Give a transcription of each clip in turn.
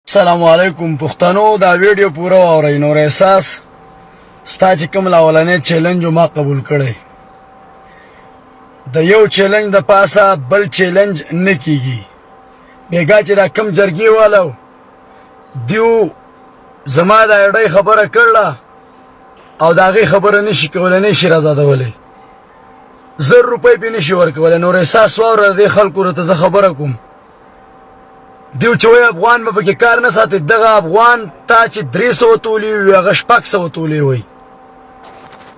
السلام علیکم پښتنو، دا ویډیو پوره واورئ. نور احساس، ستا چې کوم اولنې چیلنج ما قبول کړی، د یو چیلنج د پاسه بل چیلنج نه کیږي. بیګا چې دا کم جرګې والو دیو زما د اړۍ خبره کړله او د هغې خبره نشي کولی، نشي رازادولی، 1000 روپۍ پې نشي ورکولی. نور احساس واوره، د دې خلکو ته زه خبره کوم. دیو چې وایي افغان به پکې کار نه ساتي، دغه افغان تا چې 300 تولې وي، هغه 600 تولې وي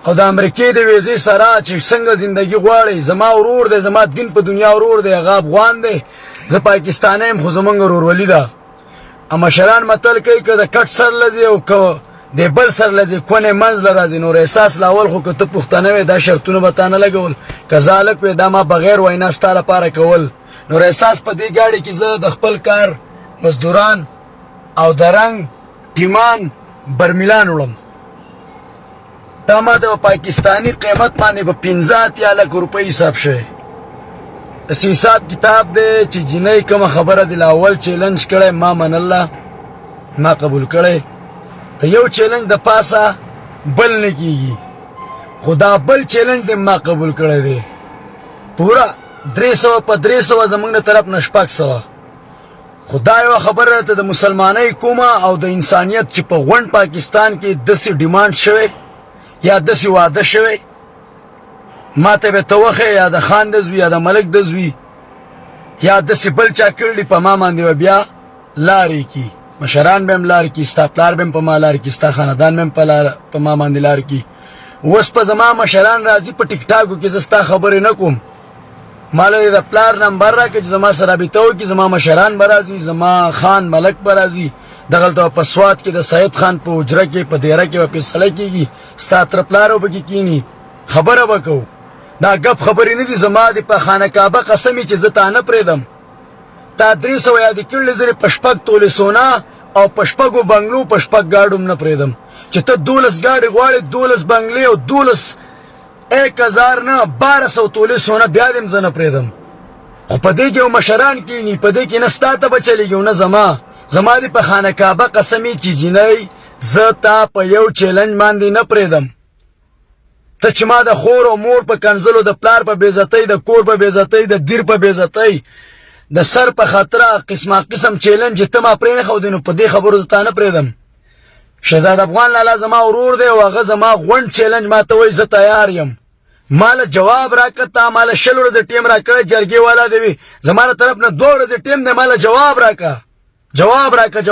او د امریکې د ویزې سره چې څنګه زندگی غواړي. زما ورور دی، زما دین په دنیا ورور دی، هغه افغان دی، زه پاکستانی یم، خو زمونږ ورورولي ده. مشران متل کوي که د کټ سر لځي او که د بل سر لځي، کونې منځ له راځي. نور احساس، لاول خو که ته پښتانه وې، دا شرطونه به تا نه لګول. که زه هلک وې، دا ما بغیر وینا ستا لپاره کول. نور احساس، په دې ګاډي کې زه د خپل کار مزدوران او د رنګ ټیمان برمیلان وړم. دا ما د پاکستانی قیمت باندې په 85 لک روپۍ حساب شوی. داسې حساب کتاب دی چې جینۍ کومه خبره د لاول چیلنج کړی، ما منله، ما قبول کړی. ته یو چیلنج د پاسه بل نه کیږي، خو دا بل چیلنج دی ما قبول کړی دی. پوره 300 په 300، زمونږ د طرف نه 600. خو دا یوه خبره ته د مسلمانۍ کومه او د انسانیت چې په غونډ پاکستان کې داسې ډیمانډ شوی یا داسې واده شوی، ما ته به ته وښیې، یا د خان د زوی یا د ملک د زوی یا داسې بل چا کړي، په ما باندې به بیا لارې کی، مشران به هم لار کی، ستا پلار به هم په ما لار کی، ستا خاندان به هم په ما باندې لار کی. اوس په زما مشران راځي په ټیک ټاکو کې، زه ستا خبرې نه کوم. مال د پلار نمبر راکړه چې زما سره رابطه وکړي. زما مشران به راځي، زما خان ملک به راځي، دغلته په سوات کې د سید خان په حجره کې، په دیره کې به فیصله کیږي. ستا تر پلار به پکې کینی، خبره به کوو. دا ګپ خبرې نه دي. زما د په خانه کعبه قسم چې زه تا نه پرېږدم. تا 300 یادې کړلې زرې، په 6 تولې سونا او په شپږو بنګلو، په شپږ ګاډو هم نه پرېږدم. چې ته 12 ګاډي غواړې، 12 بنګلې او 12، 1000 نه، 1200 تولې سونه، بیا دې هم زه نه پرېږدم. خو په دې کې مشران کینی، په دې کې نه ستا ته به چلېږي او نه زما. زما دې په خانه کعبه قسمې چې جینۍ، زه تا په یو چیلنج باندې نه پرېږدم. ته چې ما د خور او مور په کنځلو، د پلار په بېعزتۍ، د کور په بېعزتۍ، د دیر په بېعزتۍ، د سر په خطره قسمه قسم چیلنج ته ما پرې نه ښودې، نو په دې خبرو زه تا نه پرېږدم. شهزاد افغان لالا زما ورور دی او هغه زما غونډ چیلنج ما ته وایي زه تیار یم، ماله جواب راکړه. تا ماله 20 ورځې ټیم راکړی، جرګې والا دی وي، زما له طرف نه 2 ورځې ټیم دی، ماله جواب راکړه، جواب راکړه.